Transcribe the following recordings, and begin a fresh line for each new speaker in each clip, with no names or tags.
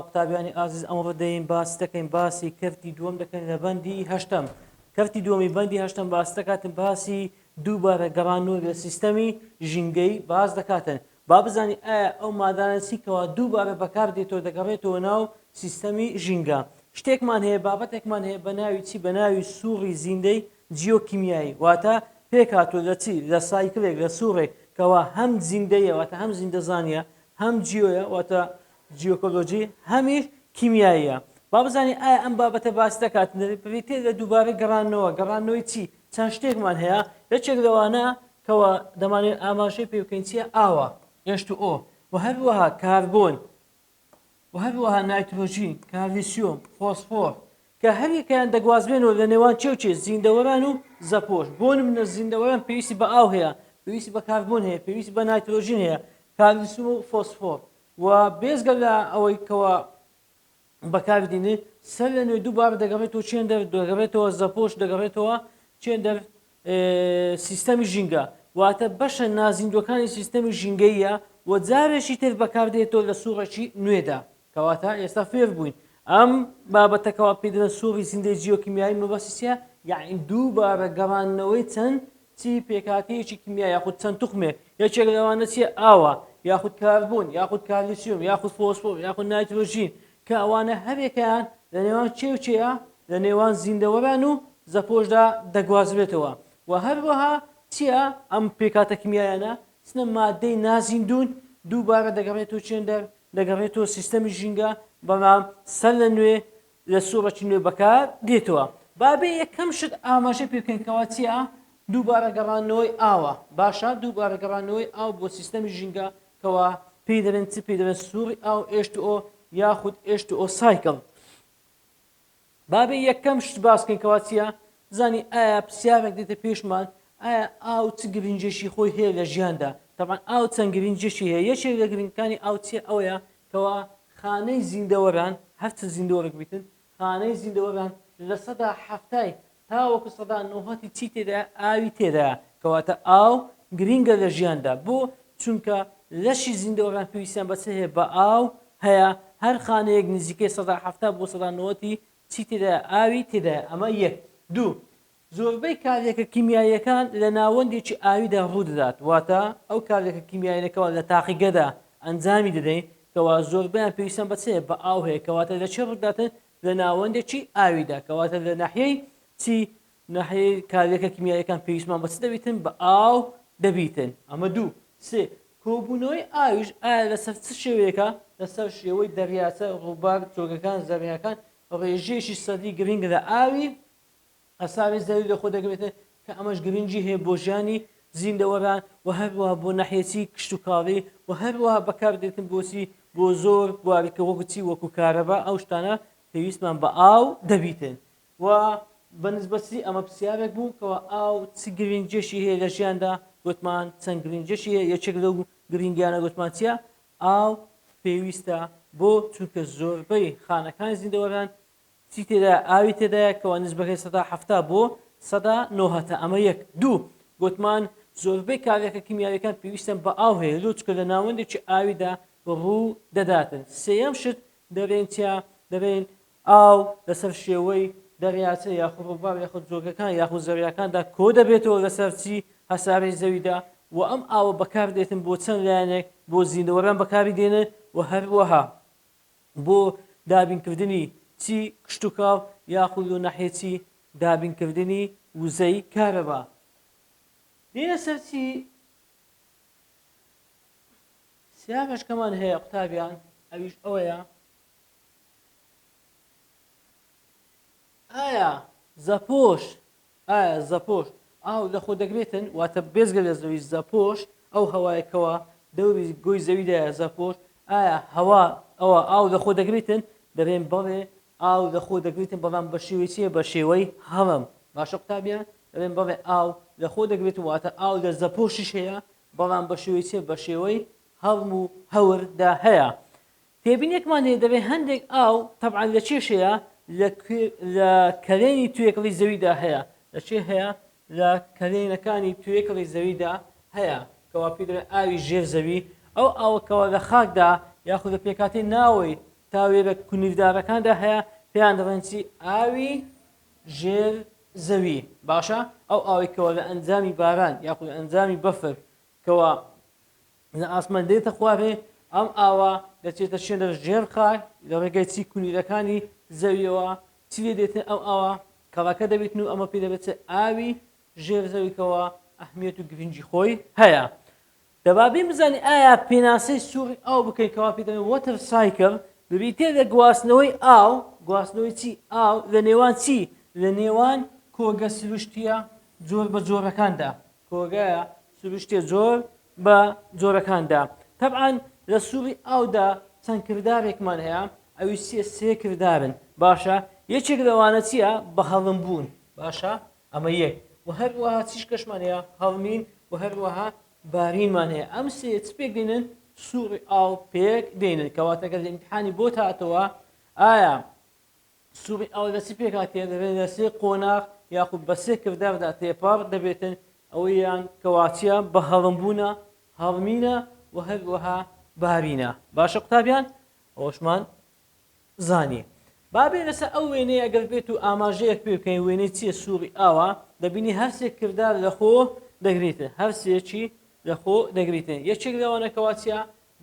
قوتابیانی ئازیز ئەمڕۆ دێین باس دەکەین باسی کەرتی دووەم دەکەین لە بەندی هەشتەم کەرتی دووەمی بەندی هەشتەم باس دەکاتن باسی دووبارە گەڕانەوە لە سیستەمی ژینگەی باس دەکاتن با بزانین ئایا ئەو مادانە چی کەوا دووبارە بەکار دێتەوە دەگەڕێتەوە ناو سیستەمی ژینگە شتێکمان هەیە بابەتێکمان هەیە بە ناوی چی بە ناوی سوڕی زیندەی جیۆکیمیایی واتە پێکهاتووە لە چی لە cycle ێک لە سوڕێک کەوا هەم زیندەیە واتە هەم زیندەزانیە هەم جیۆیە واتە جیۆکۆلۆجی هەمیش کیمیاییە با بزانین ئایا ئەم بابەتە باس دەکات بریتیە لە دووبارە گەڕانەوە گەڕانەوەی چی چەند شتێکمان هەیە یەکێک لەوانە کەوا دەمانێت ئاماژەی پێ بکەین چیە ئاوە H2O و هەروەها کاربۆن و هەروەها نایترۆژین، کالیسیۆم، فۆسفۆر، کە هەریەکەیان دەگوازرێنەوە لە نێوان چێ و چێ، زیندەوەران و زەپۆش. بۆ نمونە زیندەوەران پێویستی بە ئاو هەیە، پێویستی بە کاربۆن هەیە، پێویستی بە نایترۆژین هەیە، کالیسیۆم و فۆسفۆر و بێجگە لە ئەوەی کەوا بەکاری دێنێ سەر لە نوێ دووبارە دەگەڕێتەوە چێندەر دەگەڕێتەوە زەپۆش دەگەڕێتەوە چێندەر سیستەمی ژینگە واتە بەشە نازیندوەکانی سیستەمی ژینگەیە و جارێکی تر بەکاردێتەوە لە سوڕێکی نوێدا کەواتە ئێستا فێر بووین ئەم بابەتەکەەوە پێدرێن سوڕی زیندەی جیۆکیمیایی مەبەستی چیە یعنی دووبارە گەڕاندنەوەی چەند چی پێکهاتەیەکی کیمیا یاخود چەند توخمێک یەکێک لەوانە چیە ئاوە یاخود کاربوون یاخود کالیسیۆم یاخود فۆسفۆر یاخود نایترۆژین کە ئەوانە هەرێکیان لە نێوان چێ و چێە لە نێوان زیندەوەران و زەپۆشدا دەگوازرێتەوە و هەروەها چییە ئەم پێکهاتە کیمیایانە چنە مادەی نازیندوون دووبارە دەگەڕێتەوە چێندەر دەگەڕێتەوە سیستەمی ژینگە بەڵام سەر لە نوێ لە سوڕێکی نوێ بەکار دێتەوە. با بێ یەکەم شت ئاماژەی پێ بکەین کەوا چییە؟ دووبارە گەڕاندنەوەی ئاوە. باشە دووبارە گەڕاندنەوەی ئاو بۆ سیستەمی ژینگە کەوا پێی دەڵێن چ؟ پێی دەڵێن سوڕی ئاو H2O یاخود H2O cycle. با بێ یەکەم شت باس بکەین کەوا چییە؟ بزانین ئایا پرسیارێک دێتە پێشمان ئایا ئاو چ گرنگیەکی خۆی هەیە لە ژیاندا؟ تەبعەن ئاو چەند گرنگیەکی هەیە یەکێک لە گرنگەکانی ئاو چییە؟ ئەوەیە کەوا خانەی زیندەوەران هەر چ زیندەوەرێک بیتن خانەی زیندەوەران لە سەدا 70ی تاوەکو سەدا 90ی چی تێدایە ئاوی تێدایە کەواتە ئاو گرینگە لە ژیاندا بۆ چونکە لەشی زیندەوەران پێویستیان بە چ هەیە بە ئاو هەیە هەر خانەیەک نزیکەی سەدا 70 بۆ سەدا 90ی چی تێدایە ئاوی تێدایە ئەمە یەک دوو زۆربەی کارلێکە کیمیاییەکان لە ناوەندێکی ئاویدا ڕوودەدات، واتە ئەو کارلێکە کیمیاییانە کەوا لە تاقیگەدا ئەنجامی دەدەین کەوا زۆربەیان پێویستیان بە چ هەیە؟ بە ئاو هەیە، کەواتە لە چی ڕوودەداتن؟ لە ناوەندێکی ئاویدا، کەواتە لە ناحیەی چی؟ ناحیەی کارلێکە کیمیاییەکان پێویستمان بە چ دەبیتن؟ بە ئاو دەبیتن. ئەمە دوو. سێ، کۆبوونەوەی ئاویش ئایا لەسەر چ شێوەیەکە؟ لەسەر شێوەی دەریاچە، ڕووبار، جۆگەکان، زەریاکان، ڕێژەیەکی سەدی گرنگ لە ئاوی هەسارەی زەوی لەخۆ دەگرێت کە ئەمەش گرنگی هەیە بۆ ژیانی زیندەوەران و هەروەها بۆ ناحیەچی کشتوکاڵی و هەروەها بەکاردێتن بۆچی بۆ زۆر بواری کە وەکو چی وەکو کارەبا ئەو شتانە پێویستمان بە ئاو دەبیتن و بە نسبەت چی ئەمە پرسیارێک بوو کەوا ئاو چ گرنگیەکی هەیە لە ژیاندا گوتمان چەند گرنگیەکی هەیە یەکێک لەو گرنگیانە گوتمان چییە ئاو پێویستە بۆ چونکە زۆربەی خانەکانی زیندەوەران چی تێدایە ئاوی تێدایە کەوا نسبەکەی 70% بۆ 90% ئەمە یەک دوو گوتمان زۆربەی کارلێکە کیمیاویەکان پێویستیان بە ئاو هەیە لۆ چونکە لە ناوەندێکی ئاویدا ڕوو دەداتن سێیەم شت دەرێن چیا دەرێن ئاو لەسەر شێوەی دەریاچە یاخود ڕووبار یاخود جۆگەکان یاخود زەریاکاندا کۆ دەبێتەوە لەسەر چی هەسارەی زەویدا و ئەم ئاوە بەکاردێتن بۆ چەند لایەنێک بۆ زیندەوەران بەکاری دێنن و هەروەها بۆ دابینکردنی چی کشتوکاڵ یاخود لۆ ناحیە چی دابینکردنی وزەی کارەبا. دێینە سەر چی سیاقێکمان هەیە قوتابیان ئەویش ئەوەیە ئایا زەپۆش ئایا زەپۆش ئاو لەخۆ دەگرێتن؟ واتە بێجگە لە زەوی زەپۆش ئەو هەوایە کەوا دەوری گۆی زەویدایە زەپۆش ئایا هەوا ئەوە ئاو لەخۆ دەگرێتن؟ دەرێن بەڵێ ئاو لەخۆ دەگرێتن بەڵام بە شێوەی چیە؟ بە شێوەی هەڵم باشە قوتابیان دەرێن بەڵێ ئاو لەخۆ دەگرێتن واتە ئاو لە زەپۆشیش هەیە بەڵام بە شێوەی چیە؟ بە شێوەی هەڵم و هەوردا هەیە تێبینیەکمان هەیە دەبێت هەندێک ئاو تەبعەن لە چێش هەیە لە لە کەلێنی توێکڵی زەویدا هەیە لە چێ هەیە لە کەلێنەکانی توێکڵی زەویدا هەیە کەوا پێی دەڵێن ئاوی ژێر زەوی ئەو ئاوە کەوا لە خاکدا یاخود لە پێکهاتەی ناوەی تاوێرە کونیردارەکاندا هەیە پێیان دەڵێن چی؟ ئاوی ژێر زەوی. باشە ئەو ئاوەی کەوا لە ئەنجامی باران یاخود لە ئەنجامی بەفر کەوا لە ئاسمان دێتە خوارێ ئەم ئاوە دەچێتە شوێنە ژێر خاک لە ڕێگەی چی کونیرەکانی زەویەوە چی لێ دێتن ئەو ئاوە کەڵەکە دەبێتن و ئەمە پێ دەبێت ئاوی ژێر زەوی کەوا ئەهمیەت و گرنگی خۆی هەیە. دەبا بێین بزانین ئایا پێناسەی سوڕی ئاو بکەین کەوا پێی دەڵێن water cycle بریتیە لە گواستنەوەی ئاو، گواستنەوەی چی؟ ئاو لە نێوان چی؟ لە نێوان کۆگە سروشتیە جۆر بە جۆرەکاندا، کۆگە سروشتیە جۆر بە جۆرەکاندا. تەبعەن لە سوڕی ئاودا چەند کردارێکمان هەیە ئەویش چیە؟ سێ کردارن. باشە یەکێک لەوانە چیە؟ بەهەڵم بوون. باشە ئەمە یەک و هەروەها چیش کەشمان هەیە؟ هەڵمین و هەروەها بارینمان هەیە. ئەم سێیە چ پێک دێنن؟ سوڕی ئاو پێک دێنن. کەواتە گەر لە ئیمتیحانی بۆت هاتەوە ئایا سوڕی ئاو لە چ پێک هاتیە؟ دەبێت لە سێ قۆناغ یاخود بە سێ کرداردا تێپەڕ دەبێتن. ئەوەیان کەوا چیە؟ بە هەڵمبوونە، هەڵمینە و هەروەها بارینە. باشە قوتابیان ئەوەشمان زانی. با بێینە سەر ئەو وێنەیە ئەگەر بێت و ئاماژەیەک پێ بکەین وێنەی چیە سوڕی ئاوە دەبینی هەرسێ کردار لە خۆ دەگریتن هەرسێکی لە خۆ دەگریتن یەکێک لەوانە کەوا چیە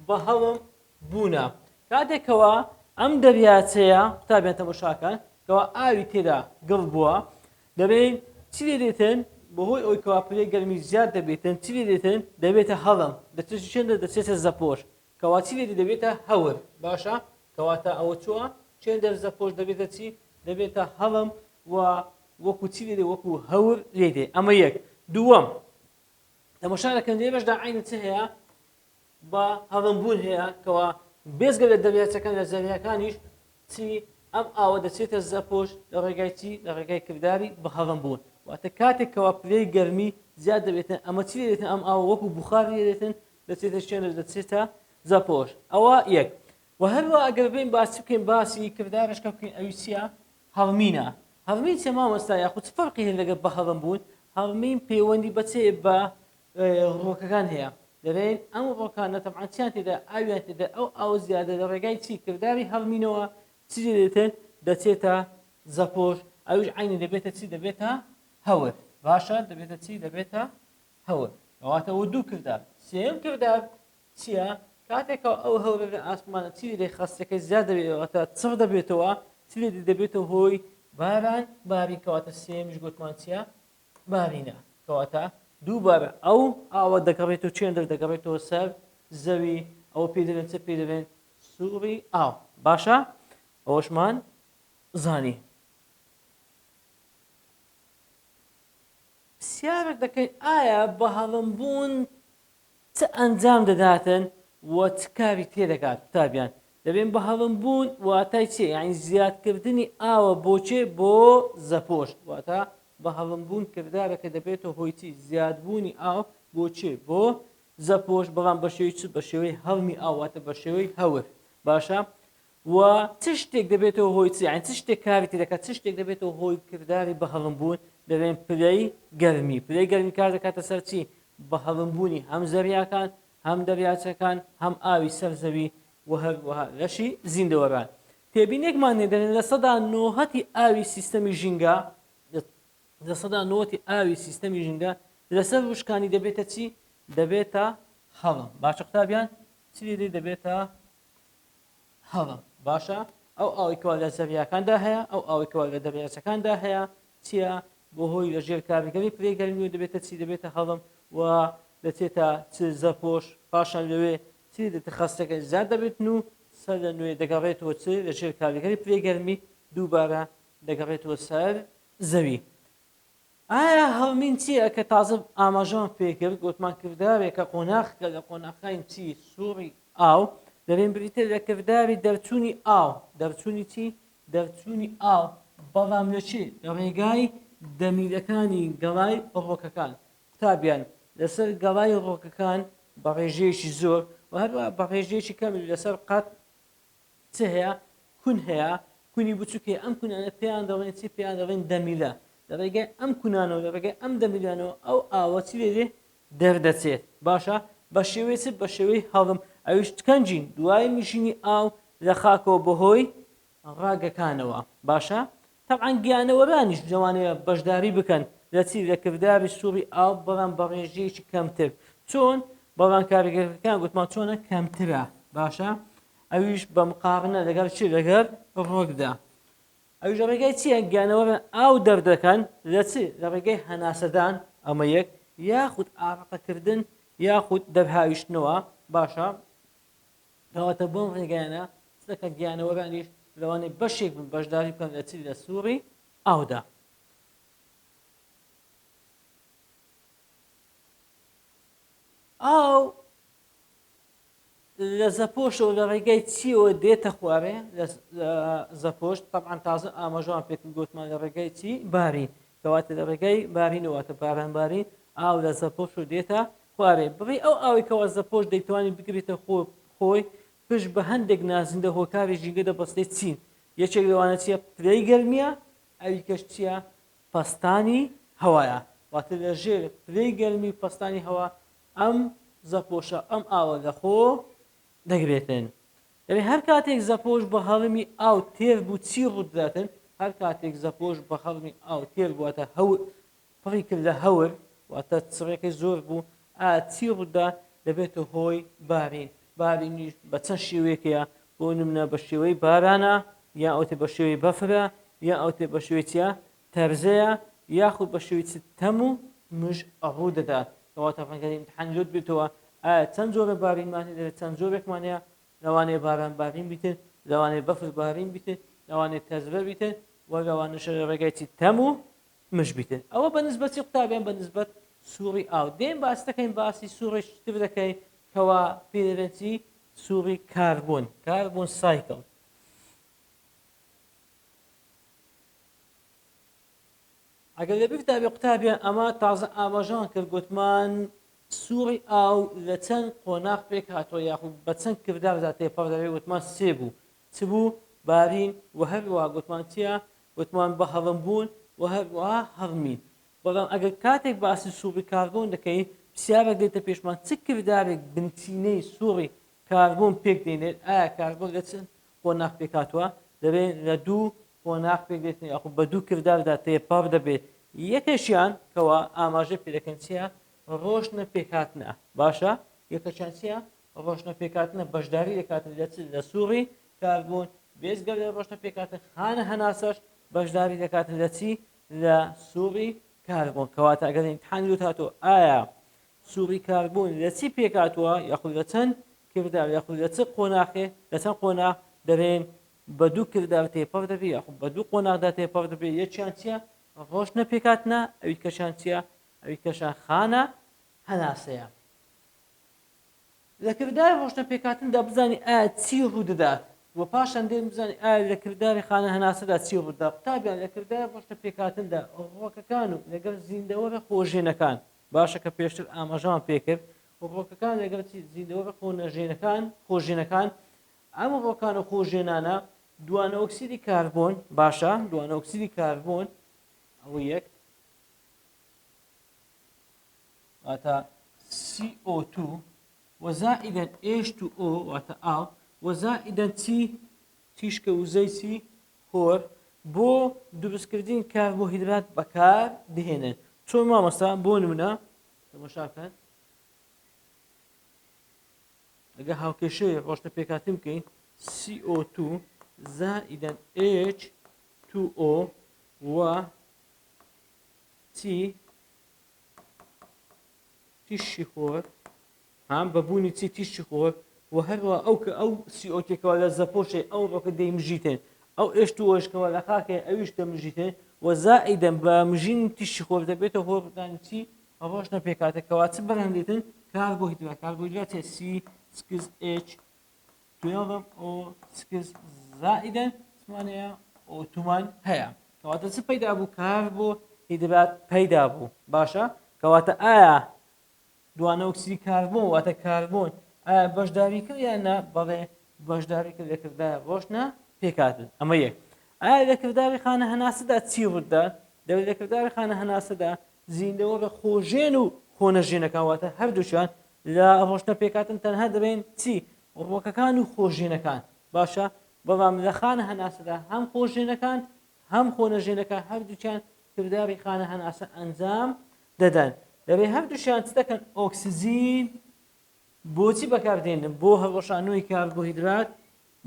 بە هەڵم بوونە کاتێک کەوا ئەم دەریاچەیە قوتابیان تەمەشاکەن کەوا ئاوی تێدا گڕ بووە دەبین چی لێ دێتن بەهۆی ئەوی کەوا پلەی گەرمی زیاد دەبێتن چی لێ دێتن دەبێتە هەڵم دەچێت چێندە دەچێتە زەپۆش کەوا چی لێدێ دەبێتە هەور باشە کەواتە ئەوە چوە چێندەر زەپۆش دەبێتە چی دەبێتە هەڵم و وەکو چی لێدێ وەکو هەور لێدێ ئەمە یەک دووەم تەمەشا دەکەن لێرەشدا عینە چ هەیە بە هەڵم بوون هەیە کەوا بێزگە لە دەریاچەکان لە زەریاکانیش چی ئەم ئاوە دەچێتە زەپۆش لە ڕێگای چی لە ڕێگای کرداری بە هەڵم بوون واتە کاتێک کەوا پلەی گەرمی زیاد دەبێتن ئەمە چی لێدێتن ئەم ئاوە وەکو بخار لێدێتن دەچێتە شوێنە دەچێتە زەپۆش ئەوە یەک و هەروە ئەگەر بین باسی بکەین باسی کردارشکە بکەین ئەوی چییە هەڵمینە هەڵمین چیە مامۆستا یاخود چ فەرقی هەیە لەگەڵ بە هەڵم بوون هەڵمین پەیوەندی بە چێ بە ڕۆکەکان هەیە دەبێن ئەم ڕۆکانە تەبعەن چیان تێدا ئاویان تێدا ئەو ئاو زیادە لە ڕێگای چی کرداری هەڵمینەوە چی دێتن دەچێتە زەپۆش ئەویش عینی دەبێتە چی دەبێتە هەور باشە دەبێتە چی دەبێتە هەور کەواتە ئەوە دوو کردار سێیەم کردار چییە کاتێکەوە ئەو هەورە لە ئاسمانە چی لێ خەستەکەی زیاد دەبێت واتە چڕ دەبێتەوە چی لێ دەبێتە هۆی باران بارین کەواتە سێیەمیش گوتمان چییە بارینە کەواتە دووبارە ئەو ئاوە دەگەڕێتەوە چێندەر دەگەڕێتەوە سەر زەوی ئەوە پێ دەبێن چ پێ دەبێن سوڕی ئاو باشە ئەوەشمان زانی پرسیارێک دەکەین ئایا بەهەڵمبوون چ ئەنجام دەداتن و چ کاری تێدەکات قوتابیان دەبێن بەهەڵمبوون واتای چیە یعنی زیادکردنی ئاوە بۆ چێ بۆ زەپۆش واتە بەهەڵمبوون کردارەکە دەبێتە هۆی چی زیادبوونی ئاو بۆ چێ بۆ زەپۆش بەڵام بە شێوەی چ بە شێوەی هەڵمی ئاو واتە بە شێوەی هەور باشە و چ شتێک دەبێتەوە هۆی چ یانی چ شتێک کاری تێدەکات چ شتێک دەبێتەوە هۆی کرداری بەهەڵم بوون دەبێن پلەی گەرمی پلەی گەرمی کار دەکاتە سەر چی بەهەڵم بوونی هەم زەریاکان هەم دەریاچەکان هەم ئاوی سەر زەوی و هەروەها لەشی زیندەوەران تێبینێکمان هەیە دەڵێن 90% ئاوی سیستەمی ژینگە 90% ئاوی سیستەمی ژینگە لەسەر وشکانی دەبێتە چی دەبێتە هەڵم باشە قوتابیان چی لێ دەبێتە هەڵە باشە ئەو ئاوی کەوا لە زەریاکاندا هەیە ئەو ئاوی کەوا لە دەریاچەکاندا هەیە چییە بۆ هۆی لە ژێر کاریگەری پلەی گەرمی دەبێتە چی دەبێتە هەڵم و دەچێتە چ زەپۆش پاشان لەوێ چی دێتە خەستەکە زیاد دەبێتن و سەر لە نوێ دەگەڕێتەوە چ لە ژێر کاریگەری پلەی گەرمی دووبارە دەگەڕێتەوە سەر زەوی. ئایا هەڵمین چییە کە تازە ئاماژەمان پێکرد گوتمان کردارێکە قۆناخکە لە قۆناخەکانی چی سوڕی ئاو دەبێن بریتە لە کرداری دەرچوونی ئاو دەرچوونی چی دەرچوونی ئاو بەڵام لە چی لە ڕێگای دەمیلەکانی گەڵای ڕۆکەکان قوتابیان لەسەر گەڵای ڕۆکەکان بە ڕێژەیەکی زۆر و هەروە بە ڕێژەیەکی کەمی لەسەر قەت چ هەیە؟ کون هەیە، کونی بچوک هەیە، ئەم کونانە پێیان دەڵێن چی؟ پێیان دەڵێن دەمیلە. لە ڕێگای ئەم کونانەوە، لە ڕێگای ئەم دەمیلانەوە ئەو ئاوە چی لێ دێ؟ دەردەچێت. باشە؟ بە شێوەی چ؟ بە شێوەی هەڵم. ئەویش کەنجین، دوای مژینی ئاو لە خاکەوە بەهۆی ڕەگەکانەوە باشە تەبعەن گیانەوەرانیش لەوانەیە بەشداری بکەن لە چی لە کرداری سوڕی ئاو بەڵام بە ڕێژەیەکی کەمتر چۆن بەڵام کاریگەرەکان گوتمان چۆنە کەمترە باشە ئەویش بە مقارنە لەگەڵ چی لەگەڵ ڕۆکدا ئەویش لە ڕێگای چییە گیانەوەران ئاو دەردەکەن لە چ لە ڕێگەی هەناسەدان ئەمە یەک یاخود ئارەقەکردن یاخود دەرهاویشتنەوە باشە کەواتە بەم ڕێگایانە چ دەکەن گیانەوەرانیش لەوانەیە بەشێک بن بەشداری بکەن لە چ لە سوڕی ئاودا. ئاو لە زەپۆشەوە لە ڕێگای چیەوە دێتە خوارێ لە زەپۆش تەبعەن تازە ئاماژەمان پێکرد گوتمان لە ڕێگای چی بارین کەواتە لە ڕێگای بارینەوە واتە باران بارین ئاو لە زەپۆشەوە دێتە خوارێ بڕی ئەو ئاوەی کەوا زەپۆش دەیتوانی بگرێتە خۆ خۆی پشت بە هەندێک نازیندە هۆکاری ژینگە دەبەستێت چین یەکێک لەوانە چییە پلەی گەرمیە ئەوی کەش چییە پەستانی هەوایە واتە لە ژێر پلەی گەرمی و پەستانی هەوا ئەم زەپۆشە ئەم ئاوە لە خۆ دەگرێتن دەبێ هەر کاتێک زەپۆش بە هەڵمی ئاو تێر بوو چی ڕوودەداتن هەر کاتێک زەپۆش بە هەڵمی ئاو تێر بوواتە هەور پڕی کرد لە هەور واتە چڕیەکەی زۆر بوو ئا چی ڕوودا دەبێتە هۆی بارین بارینیش بە چەند شێوەیەکەیە بۆ نمونە بە شێوەی بارانە یان ئەوتێ بە شێوەی بەفرە یان ئەوتێ بە شێوەی چیە تەرزەیە یاخود بە شێوەی چ تەم و مژ ڕوو دەدات کەواتە ڕەنگە لە ئیمتحانی لۆت بێتەوە ئایا چەند جۆرە بارینمان هەیە دەبێت چەند جۆرێکمان هەیە لەوانەیە باران بارین بیتن لەوانەیە بەفر بارین بیتن لەوانەیە تەرزە بیتن و لەوانەشە لە ڕێگای چی تەم و مژ بیتن ئەوە بە نسبەت چی قوتابیان بە نسبەت سوڕی ئاو دێن باس دەکەین باسی سوڕی تر دەکەین کەوا پێی دەڵێن چی سوڕی کاربۆن carbon cycle ئەگەر لەبیرتا بێ قوتابیان ئەمە تازە ئاماژەمان کرد گوتمان سوڕی ئاو لە چەند قۆناغ پێک هاتووە یاخود بە چەند کرداردا تێپەڕ دەبێت وتمان سێ بوو چ بوو بارین و هەروەها گوتمان چییە وتمان بە هەڵم بوون و هەروەها هەڵمین بەڵام ئەگەر کاتێک باسی سوڕی کاربۆن دەکەین پرسیارێک دێتە پێشمان چ کردارێک بنچینەی سوڕی کاربۆن پێک دێنێت ئایا کاربۆن لە چەند قۆناغ پێکهاتووە؟ دەبێت لە دوو قۆناغ پێک دێت یاخود بە دوو کرداردا تێپەڕ دەبێت یەکێکیان کەوا ئاماژە پێ دەکەن چییە ڕۆشنە پێکهاتنە باشە یەکەکیان چییە ڕۆشنە پێکهاتنە بەشداری دەکاتن لە چ لە سوڕی کاربۆن بێجگە لە ڕۆشنە پێکهاتن خانە هەناسەش بەشداری دەکاتن لە چی لە سوڕی کاربۆن کەواتە ئەگەر ئیمتحانی لۆت هاتووە ئایا سوڕی کاربۆن لە چی پێکهاتووە یاخود لە چەند کردار یاخود لە چ قۆناخێ لە چەند قۆناغ دەبێن بە دوو کردار تێپەڕ دەبێ یاخود بە دوو قۆناغدا تێپەڕ دەبێ یەکیان چییە ڕۆشنە پێکهاتنە ئەوی کەشان چییە ئەوی کەشان خانە هەناسەیە لە کرداری ڕۆشنە پێکهاتندا بزانی ئایا چی ڕوودەدات و پاشان دێن بزانی ئایا لە کرداری خانە هەناسەدا چی ڕوودەدا قوتابیان لە کرداری ڕۆشنە پێکهاتندا ڕووەکەکان و لەگەڵ زیندەوەرە خۆژێنەکان باشە کە پێشتر ئاماژەمان پێکرد ڕووەکەکان لەگەڵ چی زیندەوەرە خۆنەژێنەکان خۆژێنەکان ئەم ڕووەکان و خۆژێنانە دوانەئۆکسیدی کاربۆن باشە دوانەئۆکسیدی کاربۆن ئەوە یەک واتە CO2 و زائیدەن H2O واتە ئاو و زائیدەن چی تیشکە وزەی چی خۆر بۆ دروستکردنی کاربۆهیدرات بەکار دهێنن چۆن مامۆستا بۆ نمونە تەماشا بکەن ئەگە هاوکێشەی ڕۆشنە پێکهاتن بکەین CO2 زائیدەن H2O و چی تیشکی خۆر ها بە بوونی چی تیشکی خۆر و هەروە ئەو کە ئەو CO تێکەوە لە زەپۆشەی ئەو ڕۆکە دەیمژیتن ئەو ئێشت و ئۆشکەوە لە خاکێ ئەویش دەمژیتن و زائیدەن بە مژین تیشکی خۆر دەبێتە هۆ ڕوودانی چی ڕۆشنە پێکاتە کەوا چ بەرهەم دێتن کاربۆهیدرات کاربۆهیدرات چیە C six H 12 O six زائیدەن چمان هەیە O two مان هەیە کەواتە چ پەیدا بوو کاربۆهیدرات پەیدا بوو باشە کەواتە ئایا دوانەئۆکسیدی کاربۆن واتە کاربۆن ئایا بەشداری کرد یان نا بەڵێ بەشداری کرد لە کرداری ڕۆشنە پێکهاتن ئەمە یەک ئایا لە کرداری خانە هەناسەدا چی ڕوودەدات دەبێت لە کرداری خانە هەناسەدا زیندەوەرە خۆژێن و خۆنەژێنەکان واتە هەردووکیان لە ڕۆشنە پێکهاتن تەنها دەبێن چی ڕووەکەکان و خۆژێنەکان. باشە بەڵام لە خانە هەناسەدا هەم خۆژێنەکان هەم خۆنەژێنەکان هەردووکیان کرداری خانە هەناسە ئەنجام دەدەن. دەبێ هەردووشیان چ دەکەن؟ ئۆکسجین بۆچی بەکاردێنن؟ بۆ هەڵوەشانەوەی کاربۆهیدرات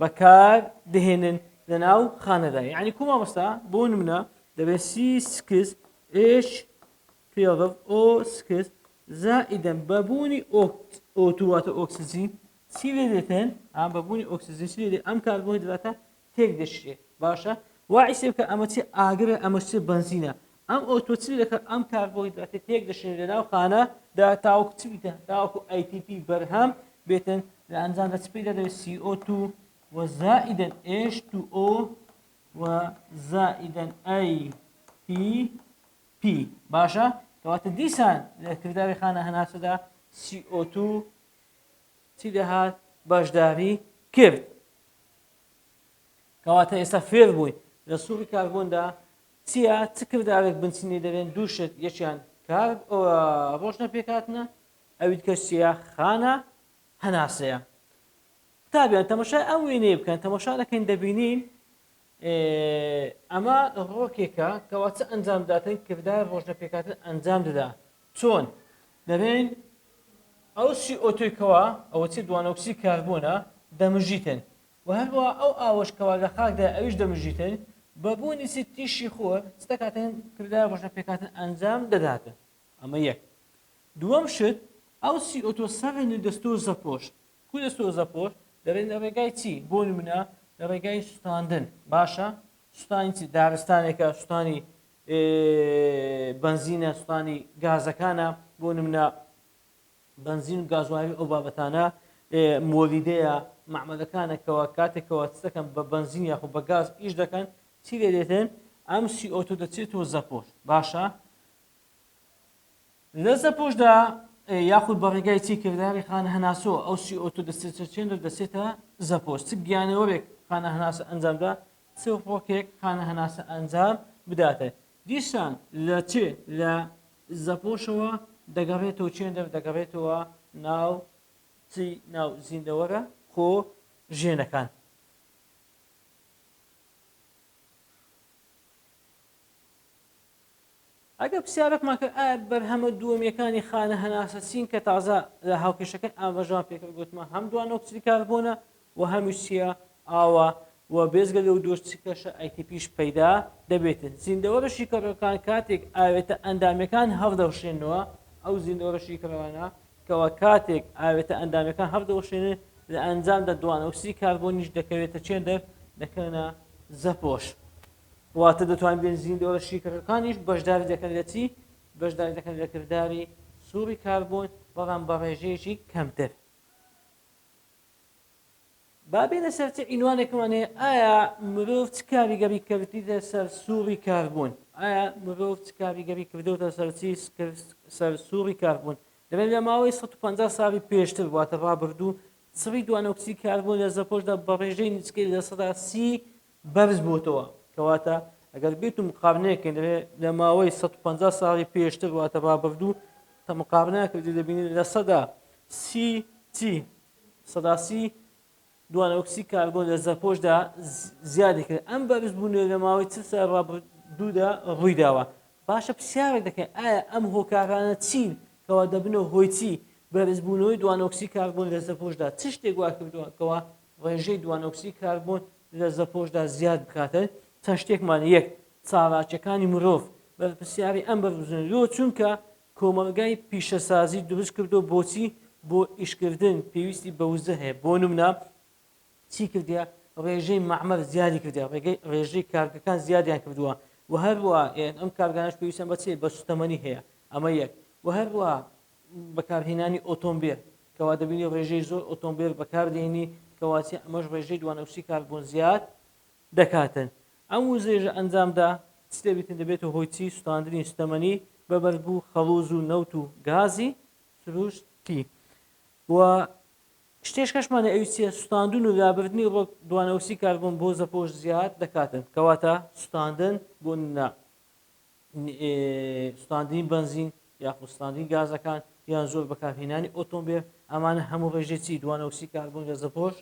بەکار دەهێنن لە ناو خانەدا. یعنی کو مامۆستا بۆ نمونە دەبێت C six H 12 O six زائیدەن بەبوونی O two واتە ئۆکسجین چی لێ دێتن؟ ئام بەبوونی ئۆکسجین چی لێ دێت؟ ئەم کاربۆهیدراتە تێک دەشکێ باشە وا عیسێ بکە ئەمە چی ئاگرە ئەمە چی بەنزینە ئەم O two چی دەکات ئەم کاربۆهیدراتە تێک دەشێنێ لە ناو خانە دا تاوەکو چی بیتە تاوەکو ATP بەرهەم بێتن لە ئەنجامدا چ پەیدا دەبێت CO2 و زائیدەن H2O و زائیدەن ATP باشە کەواتە دیسان لە کرداری خانە هەناسەدا CO2 چی دەهات بەشداری کرد کەواتە ئێستا فێر بووین لە سوڕی کاربۆندا چییە چ کردارێک بنچینەی دەبێن دوو شت یەکیان کار ڕۆژنە پێکاتنە ئەوی دیکەش چییە خانە هەناسەیە قوتابیان تەمەشای ئەم وێنەیە بکەن تەمەشا دەکەین دەبینین ئەمە ڕۆکێکە کەوا چ ئەنجام داتن کردار ڕۆژنە پێکاتن ئەنجام دەدا چۆن دەبێن ئەو CO two ی کەوا ئەوە چی دوانۆکسی کاربۆنە دەمژیتن و هەروەها ئەو ئاوەش کەوا لە خاکدایە ئەویش دەمژیتن، بە بوونی چی تیشکی خۆر چ دەکاتن کرداری ڕۆشنە پێکهاتن ئەنجام دەداتن ئەمە یەک دووەم شت ئەو CO two سەرن و دەستۆ زەپۆش کو دەستۆ زەپۆش دەبێت لە ڕێگای چی بۆ نمونە لە ڕێگای سوتاندن باشە سوتانی چی دارستانێکە سوتانی بەنزینە سوتانی گازەکانە بۆ نمونە بەنزین و گازوایل ئەو بابەتانە مۆلیدەیە مەعمەلەکانە کەوا کاتێک کەوا چ دەکەن بە بەنزین یاخود بە گاز ئیش دەکەن چی لێ دێتن ئەم CO two دەچێتەوە زەپۆش باشە لە زەپۆشدا یاخود بە ڕێگای چی کرداری خانە هەناسۆ ئەو CO two دەچێتە چێندە دەچێتە زەپۆش چ گیانەوەرێک خانە هەناسە ئەنجامدا چ ڕۆکێک خانە هەناسە ئەنجام بداتە دیسان لە چ لە زەپۆشەوە دەگەڕێتەوە چێندەر دەگەڕێتەوە ناو چی ناو زیندەوەرە خۆ ژێنەکان. ئەگەر پرسیارێکمان کرد ئایا بەرهەمە دووەمیەکانی خانە هەناسە چین کە تازە لە هاوکێشەکەی ئاماژەمان پێکرد گوتمان هەم دوانۆکسیدی کاربۆنە و هەمیش چییە ئاوە و بێجگە لەو دووش چ کەشە ATP ش پەیدا دەبێتن. زیندەوەرە شیکەرەکان کاتێک ئاوێتە ئەندامیەکان هەڵدەوشێنەوە، ئەو زیندەوەرە شیکەرەوانە کەوا کاتێک ئاوێتە ئەندامیەکان هەڵدەوەشێنن لە ئەنجامدا دوانۆکسیدی کاربۆنیش دەکەوێتە چێندەر دەکەونە زەپۆش. واتە دەتوانین بێن زیندەوەرە شیکەرەکانیش بەشداری دەکەن لە چی؟ بەشداری دەکەن لە کرداری سوڕی کاربۆن بەڵام بە ڕێژەیەکی کەمتر. با بێینە سەر چ عینوانێکمان هەیە، ئایا مرۆڤ چ کاریگەری کردیتە سەر سوڕی کاربۆن؟ ئایا مرۆڤ چ کاریگەری کردوتە سەر چی سەر سوڕی کاربۆن؟ دەبێت لە ماوەی 150 ساڵی پێشتر واتە ڕابردوو چڕی دوانۆکسی کاربۆن لە زەپۆشدا بە ڕێژەی نزیکەی 30% بەرز بۆتەوە. کەواتە ئەگەر بێت و مقارنەیەکەین دەبێت لە ماوەی 150 ساڵی پێشتر واتە ڕابردوو تە مقارنە کردی دەبینین 30% چی 30% دوانەئۆکسی کاربۆن لە زەپۆشدا زیادی کرد. ئەم بەرزبوونەوە لە ماوەی 40 ساڵ ڕابردوودا ڕوویداوە. باشە پرسیارێک دەکەین ئایا ئەم هۆکارانە چین کەوا دەبنە هۆی چی بەرزبوونەوەی دوانەئۆکسی کاربۆن لە زەپۆشدا؟ چ شتێک وا کردووە کەوا ڕێژەی دوانەئۆکسی کاربۆن لە زەپۆشدا زیاد بکاتن؟ چەند شتێکمان یەک، چالاکیەکانی مرۆڤ بەرپرسیاری ئەم بەرزبوونەوە لۆ چونکە کۆمەڵگای پیشەسازی دروست کردووە بۆچی؟ بۆ ئیشکردن پێویستی بە وزە هەیە بۆ نمونە چی کردیە ڕێژەی مەعمەل زیادی کردیە ڕێگەی ڕێژەی کارگەکان زیادیان کردووە و هەروە ئەم کارگانەش پێویستیان بە چی بە سوتەمەنی هەیە ئەمە یەک و هەروە بەکارهێنانی ئۆتۆمبێل کەوا دەبینی ڕێژەی زۆر ئۆتۆمبێل بەکاردێنی کەواچی ئەمەش ڕێژەی دوانۆکسی کاربۆن زیاد دەکاتن ئەم وزەیەش لە ئەنجامدا چ دەبیتن دەبێتە هۆی چی سوتاندنی سوتەمەنی بە بەربوو خەڵوز و نەوت و گازی سروشتی و شتێش کەشمان ئەوی چیە سوتاندن و لابردنی ڕۆک دوانەوسی کاربۆن بۆ زەپۆش زیاد دەکاتن کەواتە سوتاندن بۆ نا سوتاندنی بەنزین یاخود سوتاندنی گازەکان یان زۆر بەکارهێنانی ئۆتۆمبێل ئەمانە هەموو ڕێژەی چی دوانەوسی کاربۆن لە زەپۆش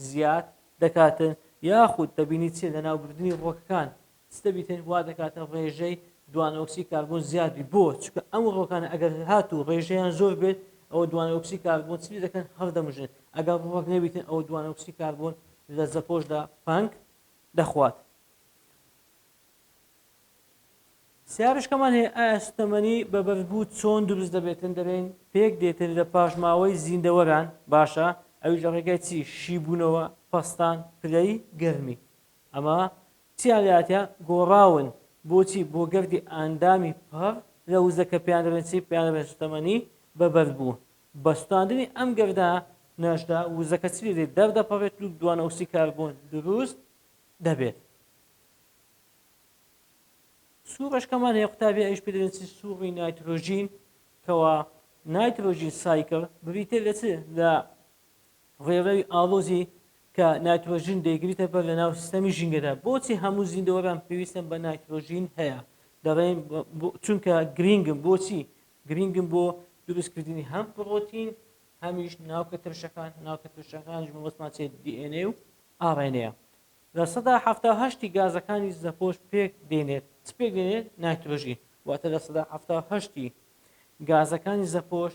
زیاد دەکاتن یاخود دەبینی چیە لەناوبردنی ڕوەکەکان چ دەبیتن وا دەکاتن ڕێژەی دوانەئۆکسی کاربۆن زیاد بی بۆ چونکە ئەم ڕوەکانە ئەگەر هاتوو ڕێژەیان زۆر بێت ئەوە دوانەئۆکسی کاربۆن چ لێ دەکەن هەڵدەمژن ئەگەر ڕوەک نەبیتن ئەوە دوانەئۆکسی کاربۆن لە زەپۆشدا پەنگ دەخوات. سیارشکەمان هەیە ئایا سوتەمەنی بە بەربوو چۆن دروست دەبێتن دەبێن پێک دێتن لە پاشماوەی زیندەوەران باشە ئەویش لە ڕێگای چی شیبوونەوە پەستان پلەی گەرمی ئەمە چیان لاتە گۆڕاون بۆچی بۆ گەردی ئاندامی پڕ لە وزە کە پێیان دەبێن چی پێیان دەبێن سوتەمەنی بە بەربوو بە سوتاندنی ئەم گەردە نەشدا وزەکە چی لێ دەردەپەڕێت و دوانەئۆکسی کاربۆن دروست دەبێت. سوڕشکەمان هەیە قوتابی ئەویش پێ دەڵێن چی سوڕی نایترۆژین کەوا nitrogen cycle بریتە لە چ لە ڕێڕەوی ئاڵۆزی کە نایترۆژین دەیگریتە بەر لە ناو سیستەمی ژینگەدا بۆچی هەموو زیندەوەران پێویستن بە نایترۆژین هەیە دەڵێن چونکە گرینگن بۆچی گرینگن بۆ دروستکردنی هەم پڕۆتین هەمیش ناوکە ترشەکان ناوکە ترشەکانیش مەبەستمان چێت DNA و RNA 78% ی گازەکانی زەپۆش پێک دێنێت. چ پێک دێنێت؟ نایترۆژین. واتە 78% ی گازەکانی زەپۆش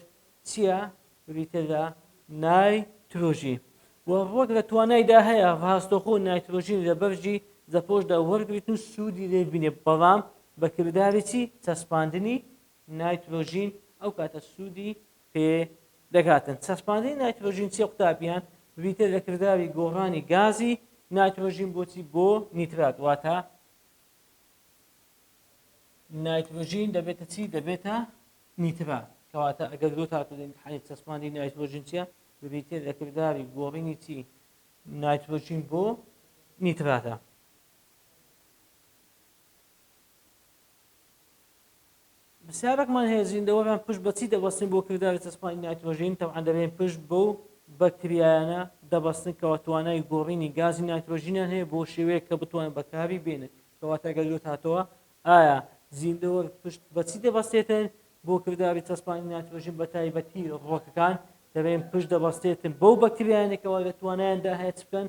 چییە؟ بریتیە لە نایترۆژین. و ڕوەک لە توانایدا هەیە ڕاستەوخۆ نایترۆژین لە بەرگی زەپۆشدا وەرگریت و سوودی لێ بینێت، بەڵام بە کرداری چی؟ چەسپاندنی نایترۆژین ئەو کاتە سوودی پێ دەگاتن. چەسپاندنی نایترۆژین چیە قوتابیان؟ بریتیە لە کرداری گۆڕانی گازی نایترۆژین بۆ چی؟ بۆ نیترات واتە نایترۆژین دەبێتە چی؟ دەبێتە نیترات. کەواتە ئەگەر لۆت هاتوو لە ئیمتحانی چەسپاندنی نایترۆژین چیە؟ بریتیە لە کرداری گۆڕینی چی؟ نایترۆژین بۆ نیتراتە. پرسیارێکمان هەیە زیندەوەران پشت بە چی دەبەستن بۆ کرداری چەسپانی نایترۆژین؟ تەبعەن دەبێن پشت بەو بەکتریایانە دەبەستن کەوا توانای گۆڕینی گازی نایترۆژینیان هەیە بۆ شێوەیەک کە بتوانن بەکاری بێنن. کەواتە ئەگەر لۆت هاتەوە ئایا زیندەوەر پشت بە چی دەبەستێتن بۆ کرداری چەسپانی نایترۆژین بە تایبەتی ڕوەکەکان؟ دەبێن پشت دەبەستێتن بەو بەکتریایانەی کەوا لە توانایاندا هەیە چ بکەن؟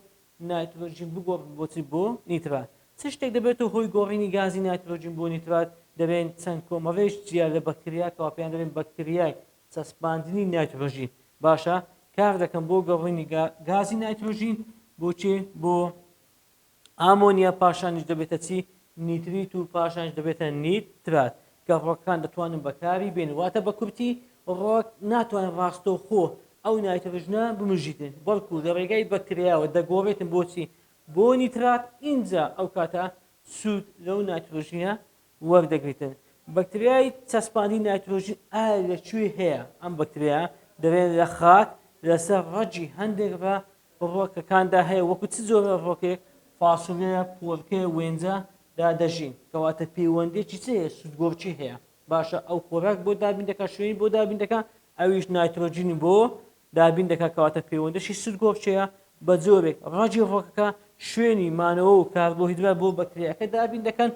نایترۆجین بگۆڕن بۆ چی؟ بۆ نیترات. چ شتێک دەبێتە هۆی گۆڕینی گازی نایترۆجین بۆ نیترات؟ دەبێن چەند کۆمەڵەیەک جیا لە بەکتریا کەوا پێیان دەڵێن بەکتریای چەسپاندنی نایترۆژین باشە کار دەکەن بۆ گۆڕینی گازی نایترۆژین بۆ چێ؟ بۆ ئامۆنیا پاشانیش دەبێتە چی؟ نیتریت و پاشانیش دەبێتە نیترات کە ڕۆکەکان دەتوانن بەکاری بێنن واتە بە کورتی ڕۆک ناتوانێت ڕاستەوخۆ ئەو نایترۆژنە بمژیتن بەڵکو لە ڕێگای بەکتریاوە دەگۆڕێتن بۆچی بۆ نیترات ئینجا ئەو کاتە سوود لەو نایترۆژینە وەردەگریتن بەکتریای چەسپاندی نایترۆژین ئایا لە کوێ هەیە ئەم بەکتریا دەبێت لە خاک لەسەر ڕەگی هەندێک بە ڕۆکەکاندا هەیە وەکو چ جۆرە ڕۆکێک فاسۆلیایە پۆرکەیە وێنجە دا دەژین کەواتە پەیوەندێکی چ هەیە سوودگۆڕکی هەیە باشە ئەو خۆراک بۆ دابین دەکات شوێنی بۆ دابین دەکات ئەویش نایترۆجینی بۆ دابین دەکات کەواتە پەیوەندەشی سوودگۆڕکیە بە جۆرێک ڕەگی ڕۆکەکە شوێنی مانەوە و کاربۆهیدرات بۆ بەکتریاکە دابین دەکەن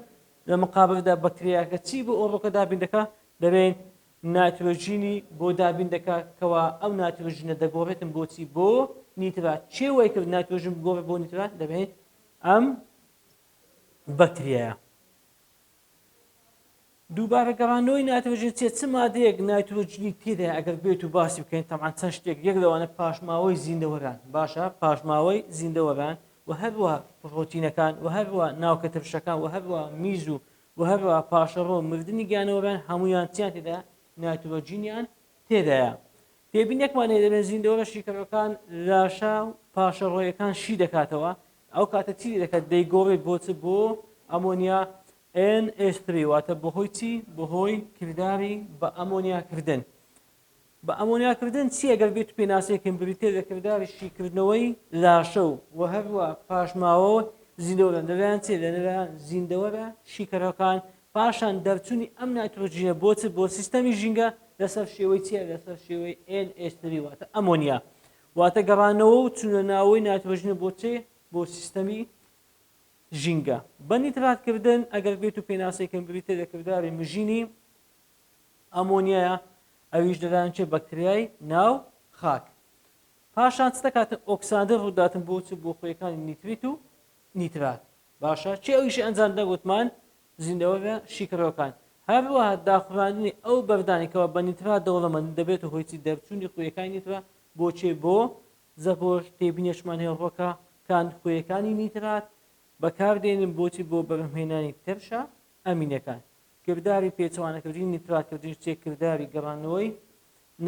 لە مقابلدا بەکتریاکە چی بۆ ئەو ڕۆکە دابین دەکات دەبێن نایترۆجینی بۆ دابین دەکات کەوا ئەو نایترۆجینە دەگۆڕێتن بۆچی بۆ نیترات چێ وای کرد نایترۆژین بگۆڕێت بۆ نیترات دەبێت ئەم بەکتریایە دووبارە گەڕانەوەی نایترۆژین چیە؟ چ مادەیەک نایترۆجنی تێدایە ئەگەر بێت و باسی بکەین تەبعەن چەند شتێک یەک لەوانە پاشماوەی زیندەوەران باشە پاشماوەی زیندەوەران و هەروەها پڕۆتینەکان و هەروەها ناوکە ترشەکان و هەروەها میز و و هەروەها پاشەڕۆ مردنی گیانەوەران هەمویان چیان تێدا نایترۆجینیان تێدایە تێبینێکمان هەیە دەبێن زیندەوەرە شیکەرەکان لاشە و پاشەڕۆیەکان شی دەکاتەوە ئەو کاتە چی دەکات دەیگۆڕێت بۆ چ بۆ ئەمۆنیا NH3 واتە بەهۆی چی؟ بەهۆی کرداری بە ئەمۆنیا کردن. بە ئەمۆنیا کردن چییە گەر بێت پێناسەیەکەین بریتیە لە کرداری شیکردنەوەی لاشە و و هەروە پاشماوە زیندەوەران لەلایەن چی لەلایەن زیندەوەرە شیکەرەکان پاشان دەرچوونی ئەم نایترۆجینە بۆ چ بۆ سیستەمی ژینگە لەسەر شێوەی چییە لەسەر شێوەی NH3 واتە ئەمۆنیا واتە گەڕانەوە و چوونە ناوەی نایترۆژینە بۆ چێ بۆ سیستەمی ژینگە. بە نیترات کردن ئەگەر بێت و پێناسەی کەین بریتیە لە کرداری مژینی ئەمۆنیایە ئەویش لەلایەن چێ بەکتریای ناو خاک. پاشان چ دەکاتن ئۆکساندن ڕووداتن بۆ چ بۆ خوێیەکانی نیتریت و نیترات باشە کێ ئەو ئیشەی ئەنجام دەدا گوتمان زیندەوەرە شیکەرەوەکان هەروەها داخوراندنی ئەو بەردانەی کەوا بە نیترات دەوڵەمەندن دەبێتە هۆی چی دەرچوونی خوێیەکانی نیترات بۆ چێ بۆ زەپۆش تێبینێکمان هەیە ڕۆکە کان خوێیەکانی نیترات بەکاردێنن بۆچی بۆ بەرهەمهێنانی ترشە ئەمینەکان کرداری پێچەوانەکردنی نیترات کردنیش چێ کرداری گەڕانەوەی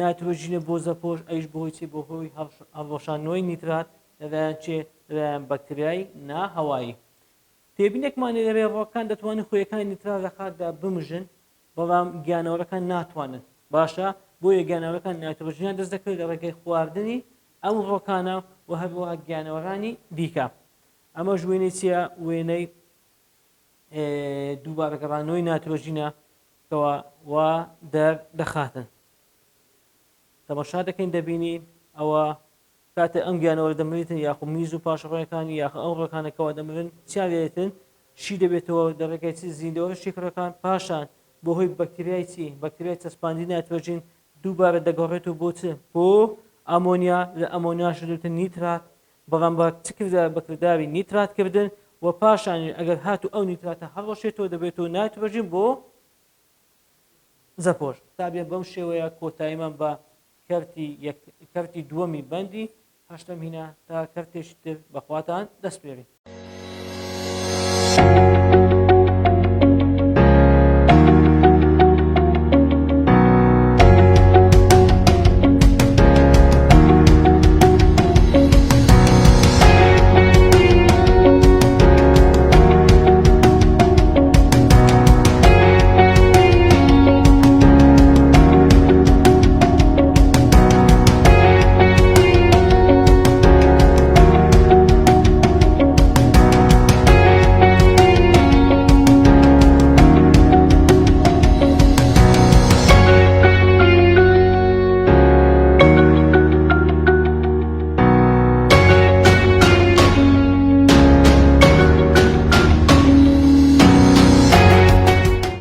نایترۆجینە بۆ زەپۆش ئەویش بەهۆی چی بەهۆی هەڵوەشاندنەوەی نیترات لەلایەن چێ لەلایەن بەکتریای ناهەوایی تێبینێکمان لێرەیە ڕۆکان دەتوانن خوێیەکانی نیترات لە خاکدا بمژن بەڵام گیانەوەرەکان ناتوانن باشە بۆیە گیانەوەرەکان نایترۆجینیان دەست دەکەوێت لە ڕێگەی خواردنی ئەم ڕۆکانە و هەروەها گیانەوەرانی دیکە ئەمەش وێنەی چییە وێنەی دووبارە گەڕانەوەی نایترۆجینە کەوا وا دەردەخاتن تەمەشا دەکەین دەبینین ئەوە کاتێ ئەم گیانەوەرە دەمرێتن یاخو میز و پاشەڕۆیەکانی یاخە ئەو ڕۆکانە کەوا دەمرن چیان لێتن شی دەبێتەوە لە ڕێگای چی زیندەوەرە شیکەرەکان پاشان بەهۆی بەکتریای چی بەکتریای چەسپاندنی نایترۆجین دووبارە دەگۆڕێتەوە بۆ چ بۆ ئەمۆنیا لە ئەمۆنیاش دەبێتە نیترات بەڵام بە چ کردار بە کرداری نیترات کردن و پاشانیش ئەگەر هاتوو ئەو نیتراتە هەڵوەشێتەوە دەبێتەوە نایترۆجین بۆ زەپۆش. قوتابیان بەم شێوەیە کۆتاییمان بە کەرتی یەک کەرتی دووەمی بەندی هەشتەم هینا تا کەرتێکی تر بەخواتان دەسپێرین.